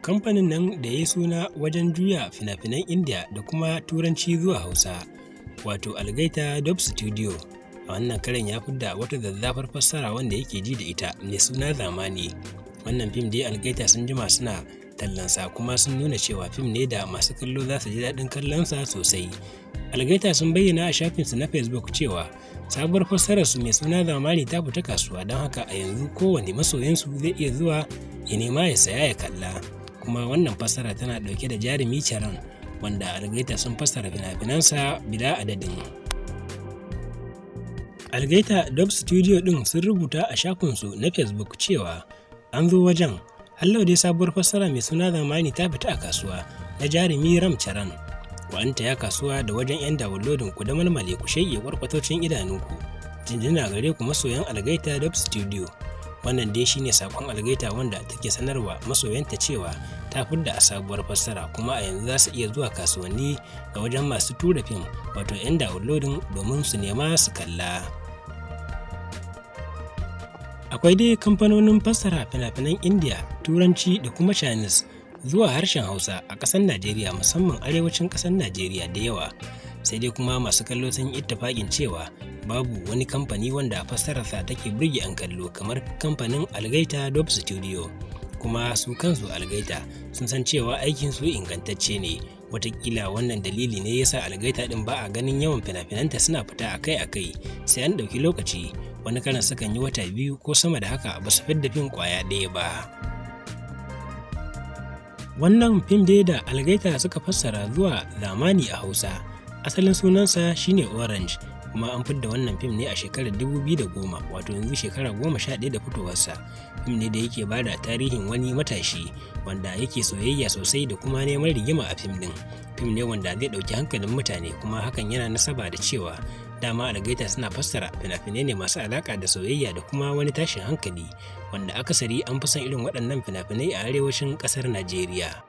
Kamfanin nan da ya yi suna wajen juya fina-finan Indiya da kuma Turanci zuwa Hausa, wato Algaita Dub Studio, a wannan karon ya fidda wata zazzafar fassara wanda yake ji da ita mai suna Zamani. Wannan fim dai Algaita sun jima suna tallansa, kuma sun nuna cewa fim ne da masu kallo za su ji daɗin kallonsa sosai. Algaita sun bayyana a shafinsu na Facebook cewa sabuwar fassararsu mai suna Zamani ta fita kasuwa, don haka a yanzu kowane masoyinsu zai iya zuwa ya nema ya saya ya kalla. Kuma wannan fassara tana ɗauke da jarumi Charan, wanda Algaita sun fassara fina-finansa bila adadin. Algaita Dub Studio ɗin sun rubuta a shafinsu na Facebook cewa an zo wajen hallau dai, sabuwar fassara mai suna Zamani ta fita a kasuwa na jarumi Ram Charan. Ku an taya kasuwa da wajen 'yan downloading, ku da malmale ku shege kwarkwatocin idanunku. Jinjina gare ku masoyan Algaita Dub Studio. Wannan dai shine sakon Algaita wanda take sanarwa masoyanta cewa ta fidda a sabuwar fassara, kuma a yanzu za su iya zuwa kasuwanni da wajen masu tura fim, wato 'yan downloading, domin su nema su kalla. Akwai dai kamfanonin fassara fina-finan Indiya, Turanci da kuma Chinese zuwa harshen Hausa a ƙasar Najeriya, musamman arewacin ƙasar Najeriya, da yawa. Sai dai kuma masu kallo sun yi ittifaƙin cewa babu wani kamfani wanda fassararsa take burge 'yan kallo kamar kamfanin Algaita Dub Studio. Kuma su kansu Algaita sun san cewa aikin su ingantacce ne. Watakila wannan dalili ne yasa Algaita din ba a ganin yawan fina-finanta suna fita akai-akai, sai an ɗauki lokaci. Wani karan sukan yi wata 2 ko sama da haka ba su fidda fim kwaya ɗaya ba. Wannan fim dai da Algaita suka fassara zuwa Zamani a Hausa, asalin sunansa shine Orange, kuma an fidda wannan fim ne a shekarar 2010, wato yanzu shekara 11 da fitowarsa. Fim ne da yake bada tarihin wani matashi wanda yake soyayya sosai da kuma neman rigima a fim din. Fim ne wanda zai ɗauki hankalin mutane, kuma hakan yana nasaba da cewa dama Algaita suna fassara fina-finai ne masu alaƙa da soyayya da kuma wani tashin hankali, wanda akasari an fi son irin waɗannan fina-finai a arewacin ƙasar Najeriya.